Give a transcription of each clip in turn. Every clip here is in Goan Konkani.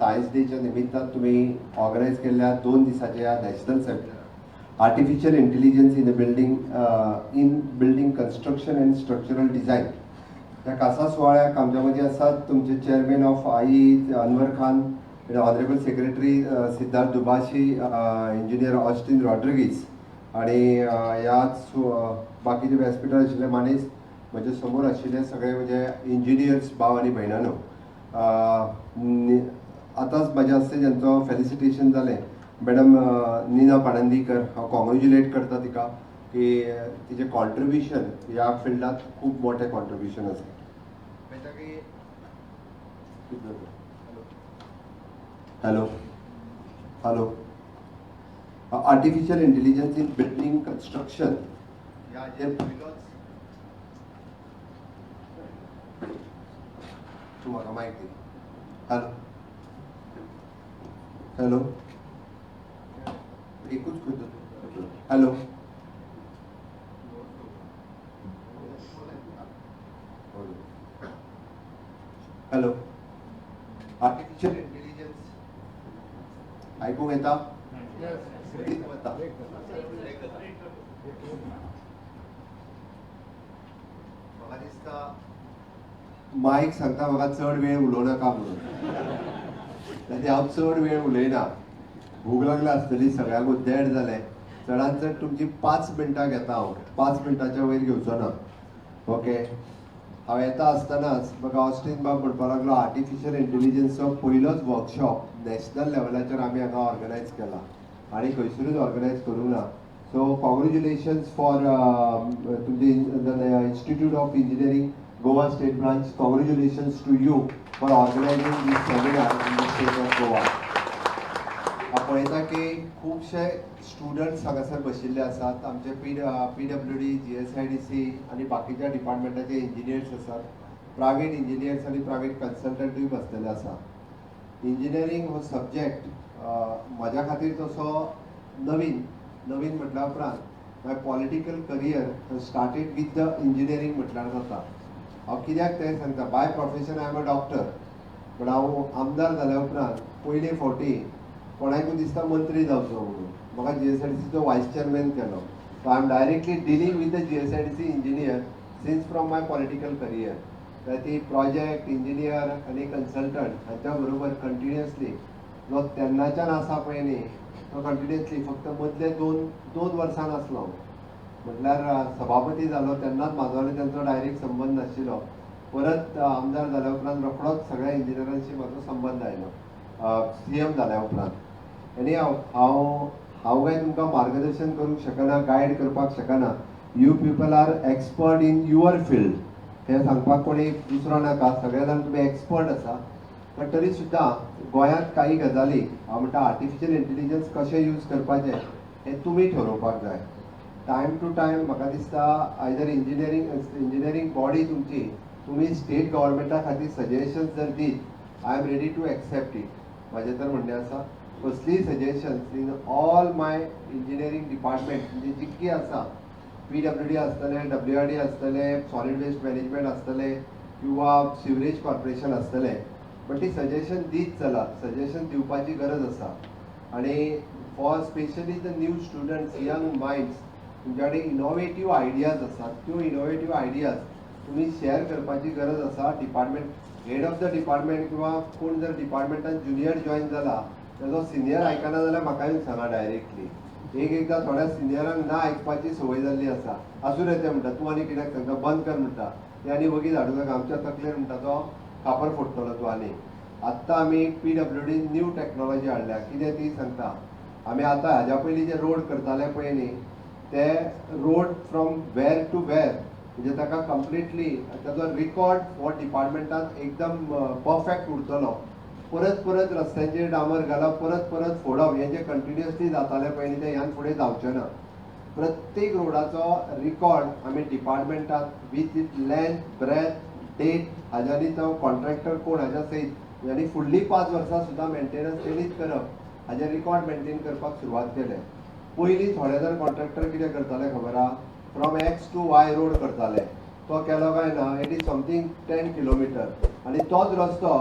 सायन्स डेच्या निमित्तान तुमी ऑर्गनायज केल्ल्या 2 दिसाच्या ह्या national seminar artificial intelligence in building in building construction and structural design ह्या खासा सुवाळ्याक आमच्या मदीं आसात तुमचे chairman of I Anwar Khan, honourable secretary Siddharth Dubhashi, engineer Austin Rodrigues आणि ह्याच बाकीचे व्यासपीठार आशिल्ले मानेस, म्हजे समोर आशिल्ले सगळे म्हणजे इंजिनियर्स भाव आनी भयणांनो, आतांच म्हाज्या हस्ते ज्यांचो फेलिसिटेशन जालें, मॅडम नीना पाणंदीकर, हांव कॉंग्रेच्युलेट करता तिका की तिचें कॉन्ट्रिब्युशन ह्या फिल्डांत खूब मोठें कॉन्ट्रिब्युशन आसा. Hello hello, artificial intelligence in building construction ह्या हाजेर पयलोच, तूं म्हाका मायक दी. हॅलो हॅलो, एकूच खंय. हॅलो हॅलो, आर्टिफिशियल इंटेलिजन्स आयकूंक येता? वता. म्हाका दिसता मायक सांगता म्हाका चड वेळ उलोवं नाका म्हणून, ताचे हांव चड वेळ उलयना. भूक लागल्या आसतली सगळ्यांकूच, देड जालें. चडान चड तुमची 5 मिनटां घेता हांव, 5 मिनटांच्या वयर घेवचो ना. ओके, हांव येता आसतनाच म्हाका ऑस्टीन बाब म्हणपाक लागलो आर्टिफिशियल इंटेलिजन्सचो पयलोच वर्कशॉप नॅशनल लेवलाचेर आमी हांगा ऑर्गनायज केला आनी खंयसरूच ऑर्गनायज करूंक ना. सो कॉंग्रेच्युलेशन्स फॉर तुमचे institute of engineering Goa state branch, congratulations to you for organising this seminar in the state of Goa. हांव पळयता की खुबशे स्टुडंट्स हांगासर बशिल्ले आसात, आमचे PWD, GSIDC आनी बाकीच्या डिपार्टमेंटाचे इंजिनियर्स आसात, प्रायवेट इंजिनियर्स आनी प्रायवेट कन्सल्टंटूय बसलेले आसा. इंजिनियरींग हो सब्जेक्ट म्हाज्या खातीर तसो नवीन नवीन म्हटल्या उपरांत my political career started with the engineering म्हटल्यार जाता. हांव कित्याक तें सांगता, by profession I am a doctor, but हांव आमदार जाल्या उपरांत पयले फावटी कोणाकूय दिसता मंत्री जावचो म्हणून म्हाका GSIDCचो वायस चेअरमॅन केलो. So I am directly dealing with the GSIDC engineer since from my political career. तर ती प्रोजेक्ट इंजिनियर आनी कन्सल्टंट हांच्या बरोबर कंटिन्युअसली जो तेन्नाच्यान आसा पळय न्ही, तो कंटिन्युअसली फक्त मदले दोन वर्सां नासलो, म्हटल्यार सभापती जालो तेन्नाच म्हाजो आनी तेंचो डायरेक्ट संबंद नाशिल्लो. परत आमदार जाल्या उपरांत रोखडोच सगळ्या इंजिनियरांशी म्हाजो संबंद आयलो CM जाल्या उपरांत. आनी हांव हांव काय तुमकां मार्गदर्शन करूंक शकना, गायड करपाक शकना. You people are expert in your field, हें सांगपाक कोणी दुसरो नाका, सगळे जाण तुमी एक्सपर्ट आसा. पण तरी सुद्दां गोंयांत काही गजाली हांव म्हणटा आर्टिफिशियल इंटेलिजन्स कशें यूज करपाचें हें तुमी ठरोवपाक जाय. टायम टू टायम म्हाका दिसता आयदर इंजिनियरींग बॉडी तुमची, तुमी स्टेट गव्हर्मेंटा खातीर सजेशन्स जर दीत, I am ready to accept it. म्हाजें तर म्हणणें आसा कसलीय suggestions in all my engineering department, म्हणजे जितकी आसा, PWD आसतलें, WRD आसतलें, सॉलीड वेस्ट मॅनेजमेंट आसतलें किंवा सिवरेज कॉर्पोरेशन आसतलें, बट ती सजेशन दीत चला, सजेशन दिवपाची गरज आसा. आनी for specially the new students, young minds, तुमच्या कडेन इनोवेटीव आयडियाज आसात, त्यो इनोवेटीव आयडियाज तुमी शेअर करपाची गरज आसा. Department head of the department किंवा कोण जर डिपार्टमेंटान ज्युनियर जॉयन जाला तेजो सिनियर आयकना जाल्यार म्हाका येवन सांगा डायरेक्टली. एक एकदां थोड्या सिनियरांक ना आयकपाची संवय जाल्ली आसा. आसूं रे, ते म्हणटा, तूं आनी कित्याक सांगता, बंद कर म्हणटा, ते आनी वगीच हाडूं नाका आमच्या तकलेर म्हणटा, तो खापर फोडटलो तूं. आनी आत्तां आमी PWD new technology हाडल्या, कितें ती सांगता. आमी आतां हाज्या पयलीं जे रोड करताले पळय न्ही, ते road from where to where, म्हणजे ताका कंप्लिटली ताजो रिकॉर्ड हो डिपार्टमेंटान एकदम परफेक्ट उरतलो. परत परत रस्त्यांचेर डांबर घालप, परत परत फोडप, हें जें कंटिन्युअसली जातालें पळय न्ही, तें ह्यान फुडें जावचें ना. प्रत्येक रोडाचो रिकॉर्ड आमी डिपार्टमेंटान with it length, breadth, date हाज्यांनी तो कॉन्ट्रॅक्टर कोण हाज्या सयत आनी फुडलीं 5 वर्सां सुद्दां मेंटेनन्स तेणीच करप, हाजें रिकॉर्ड मेंटेन करपाक सुरवात केलें. पयलीं थोडे जाण कॉन्ट्रॅक्टर कितें करताले खबर आहा, from X to Y road करताले, तो केलो काय ना, it is something 10 kilometre, आनी तोच रस्तो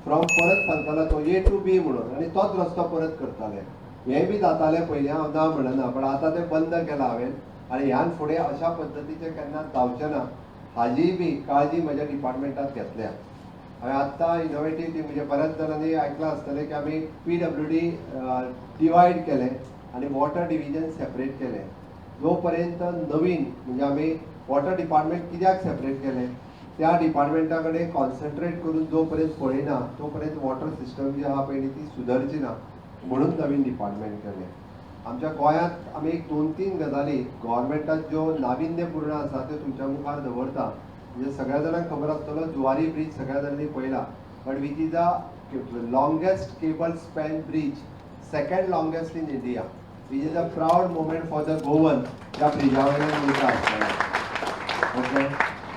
फ्रॉम परत सांगतालो तो ए टू बी म्हणून आनी तोच रस्तो परत करताले. हें बी जातालें पयलीं, हांव ना म्हणना, पण आतां तें बंद केलां हांवें आनी ह्यान फुडें अशा पद्दतीचें केन्नाच जावचें ना हाजीय बी काळजी म्हज्या डिपार्टमेंटात घेतल्या हांवें. आत्तां इनोवेटीव ती म्हणजे बऱ्याच जाणांनी आयकलां आसतलें की आमी पीडब्ल्यूडी डिवायड केलें आनी वॉटर डिविजन सेपरेट केलें. जो पर्यंत नवीन म्हणजे आमी वॉटर डिपार्टमेंट कित्याक सेपरेट केलें, त्या डिपार्टमेंटा कडेन कॉन्सन्ट्रेट करून जो पर्यंत पळयना तो पर्यंत वॉटर सिस्टम जी आहा पळय ती सुदरची ना म्हणून नवीन डिपार्टमेंट केलें. आमच्या गोंयांत आमी एक दोन तीन गजाली गोवोरमेंटात ज्यो नाविन्यपूर्ण आसा त्यो तुमच्या मुखार दवरता. म्हणजे सगळ्या जाणांक खबर आसतलो, जुवारी ब्रीज सगळ्या जाणांनी पळयला, but which is a longest cable span bridge, second longest in India, which is a proud moment for the Goan. त्या ब्रिजा वयल्यान वयता आसतना, ओके.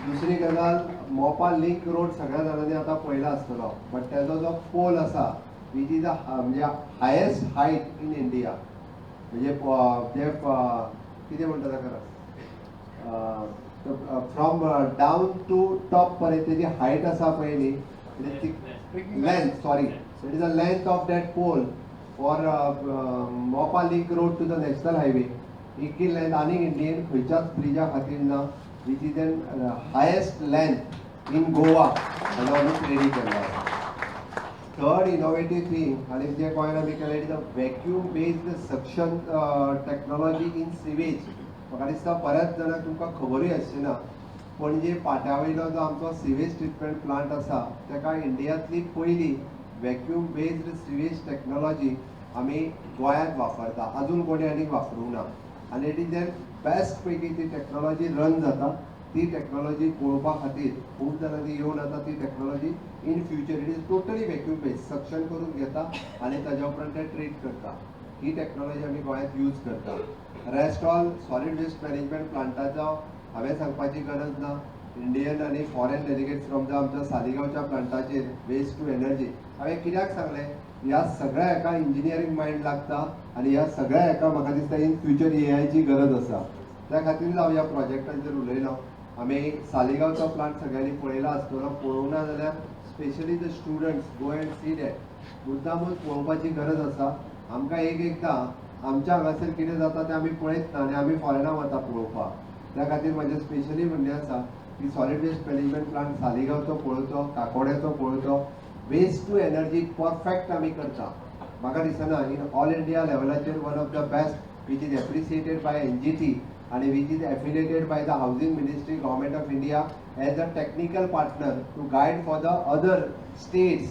दुसरी गजाल, मोपा लिंक रोड सगळ्या जाणांनी आतां पळयला आसतलो, बट तेजो जो पोल आसा which is a म्हणजे हायेस्ट हायट इन इंडिया. म्हणजे जे कितें म्हणटा ताका, फ्रॉम डावन टू टॉप पर्यंत तेजी हायट आसा पळय न्ही, ती length, sorry, it is a length of that pole for Mopa link road to the national highway. इतकी लेंथ आनीक इंडियन खंयच्याच ब्रिजा खातीर ना, which is an highest length in Goa हाजो आमी क्रेडीट केल्लो आसा. थर्ड इनोवेटीव थींग आनी जे गोंयान आमी केलें, it is a vacuum based suction technology in sewage. म्हाका दिसता बऱ्याच जाणांक तुमकां खबरूय आसची ना, पणजे पाट्या वयलो जो आमचो सिवेज ट्रिटमेंट प्लांट आसा ताका इंडियांतली पयली वॅक्यूम बेज्ड सिवेज टॅक्नोलॉजी आमी गोंयांत वापरता. अजून कोणी आनीक वापरूंक ना आनी it is an best पैकी ती टॅक्नोलॉजी रन जाता. ती टॅक्नोलॉजी पळोवपा खातीर खूब जाणांनी येवन आतां ती technology in future, it is totally vacuum based, suction करून घेता आनी ताज्या उपरांत ते ट्रीट करता. ही टॅक्नोलॉजी आमी गोंयांत यूज करता. Rest all solid waste management प्लांटाचो हांवें सांगपाची गरज ना. इंडियन आनी फॉरेन डेलिगेट्स फ्रॉम the आमच्या सालिगांवच्या प्लांटाचेर वेस्ट टू एनर्जी हांवें कित्याक सांगलें, ह्या सगळ्या हेका इंजिनियरींग मायंड लागता आनी ह्या सगळ्या हेका म्हाका दिसता इन फ्युचर एआयची गरज आसा. त्या खातीर हांव ह्या प्रोजेक्टाचेर उलयलो. आमी सालिगांवचो प्लांट सगळ्यांनी पळयला आसतलो. पळोवंक ना जाल्यार specially the students, go and see that. मुद्दामूच पळोवपाची गरज आसा. आमकां एक एकदां आमच्या हांगासर कितें जाता तें आमी पळयत ना आनी आमी फॉरेनाक वता पळोवपाक. त्या खातीर म्हजें स्पेशली म्हणणें आसा की सॉलीड वेस्ट मॅनेजमेंट प्लांट सालिगांवचो पळोवचो, काकोड्याचो पळोवचो. वेस्ट टू एनर्जी परफेक्ट आमी करता. म्हाका दिसना इन ऑल इंडिया लेवलाचेर one of the best, which is appreciated by NGT आणि which is affiliated by the Housing Ministry, Government of India, as a technical partner to guide for the other states,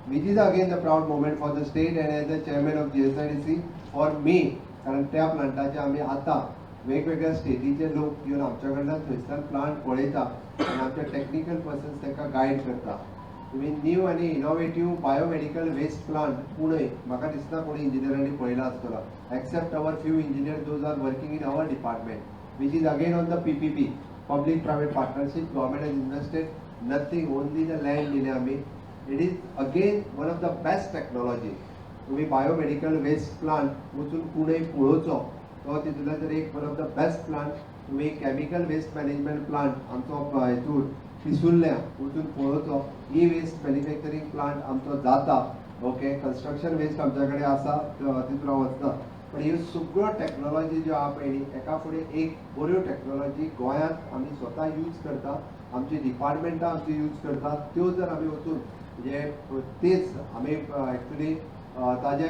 which is again the proud moment for the state and as the chairman of GSIDC for me. कारण त्या प्लांटाचे आमी आतां वेगवेगळ्या स्टेटीचे लोक येवन आमच्या कडल्यान थंयसर प्लांट पळयता आनी आमचे टॅक्निकल पर्सन्स तांकां गायड करता. तुमी न्यू आनी इनोवेटीव बायोमेडिकल वेस्ट प्लांट पुणे, म्हाका दिसना कोणी इंजिनियरांनी पळयला आसतलो except our few engineer, those are working in our department, which is again on the PPP, public private partnership. Government has invested nothing, only the land दिले आमी. It is again one of the best technology. तुम्ही बायोमेडिकल वेस्ट प्लांट वचून पुणे पळोवचो. तो तितूंतल्यान जर एक one of the best plant. तुम्ही केमिकल वेस्ट मॅनेजमेंट प्लांट आमचो हितूर पिसुर्ल्या वचून पळोवचो. ई वेस्ट मॅन्युफॅक्चरींग प्लांट आमचो जाता. ओके, कन्स्ट्रक्शन वेस्ट आमच्या कडेन आसा, तितून हांव वचना, पण ह्यो सगळ्यो टॅक्नोलॉजी ज्यो आहा पळय न्ही, एका फुडें एक बऱ्यो टॅक्नोलॉजी गोंयांत आमी स्वता यूज करता, आमची डिपार्टमेंटां आमची यूज करता. त्यो जर आमी वचून म्हणजे तेच आमी एक्चुली ताजे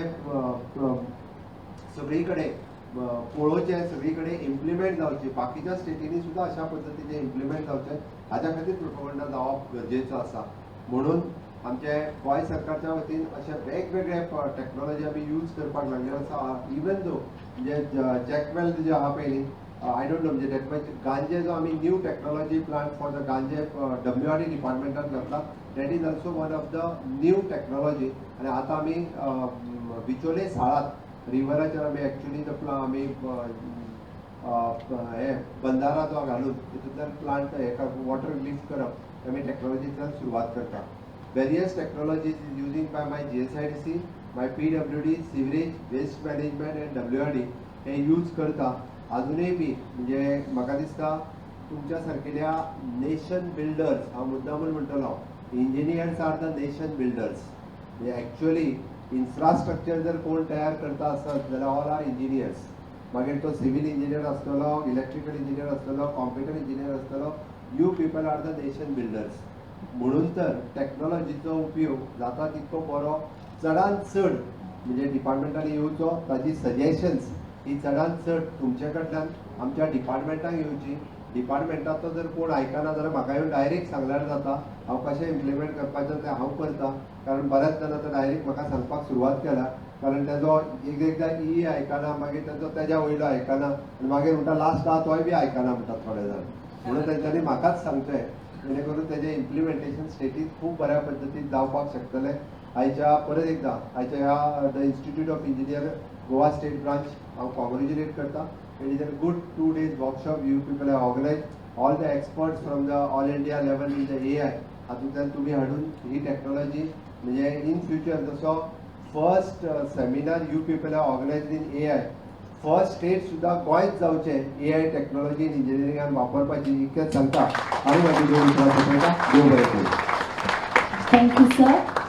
सगळी कडेन पळोवचें, सगळी कडेन इम्प्लिमेंट जावचें, बाकीच्या स्टेटींनी सुद्दां अशा पद्दतीचें इम्प्लिमेंट जावचें, हाज्या खातीर प्रोपोगंडा जावप गरजेचो आसा. म्हणून आमचे गोंय सरकारच्या वतीन अशे वेगवेगळे टॅक्नोलॉजी आमी यूज करपाक लागले आसा. इवन दो म्हणजे जॅकवेल जे आहा पळय न्ही, I don't know म्हणजे that much. गांजे जो आमी new technology plant for the गांजे डब्ल्यूआरडी डिपार्टमेंटान घातला, that is also one of the new technology. आनी आतां आमी बिचोले साळात रिवराचेर आमी एक्चुली the आमी हे बंदारा जो घालून तितूंतल्यान प्लांट हे वॉटर लिफ्ट करप, आमी टॅक्नोलॉजींतल्यान सुरवात करता. Various technologies is using by my GSIDC, my PWD, sewerage, waste management and WRD hey use करता अजुनूय बी. म्हणजे म्हाका दिसता तुमच्या सारकेल्या नेशन बिल्डर्स, हांव मुद्दामून म्हणटलो. Engineers are the nation builders. म्हणजे ॲक्च्युअली इन्फ्रास्ट्रक्चर जर कोण तयार करता आसत जाल्यार ऑल are engineers. मागीर तो सिवील इंजिनियर आसतलो, इलेक्ट्रिकल इंजिनियर आसतलो, कॉम्प्युटर इंजिनियर आसतलो, you people are the nation builders. म्हणून तर टॅक्नॉलॉजीचो उपयोग जाता तितको बरो चडान चड म्हणजे डिपार्टमेंटान येवचो, ताजी सजेशन्स ही चडान चड तुमचे कडल्यान आमच्या डिपार्टमेंटाक येवची. डिपार्टमेंटाचो जर कोण आयकना जाल्यार म्हाका येवन डायरेक्ट सांगल्यार जाता. हांव कशें इम्प्लिमेंट करपाचें तें हांव करता, कारण बऱ्याच जाणां आतां डायरेक्ट म्हाका सांगपाक सुरवात केल्या, कारण तेजो एक एकदां ई आयकना, मागीर तेजो तेज्या वयलो आयकना आनी मागीर म्हणटा लास्ट आहा तोय बी आयकना म्हणटात थोडे जाण. म्हणून तेंच्यांनी म्हाकाच सांगचें, जेणे करून तेजें इम्प्लिमेंटेशन स्टेटीत खूब बऱ्या पद्दतीन जावपाक शकतलें. आयच्या परत एकदां आयच्या ह्या the Institute of Engineer, Goa State Branch हांव कॉंग्रेच्युलेट करता. It is a good 2 days workshop you people have organize. All the experts from the all India level in the AI हातूंतल्यान तुमी हाडून ही टॅक्नॉलॉजी म्हणजे इन फ्युचर जसो first seminar you people have organize in AI, first state सुद्दां गोंयच जावचें ए I technology in इंजिनियरिंगान वापरपाची, इतकेंच सांगता आनी म्हाजी दोन उतरां सोंपयता. देव बरें करूं. Thank you, sir.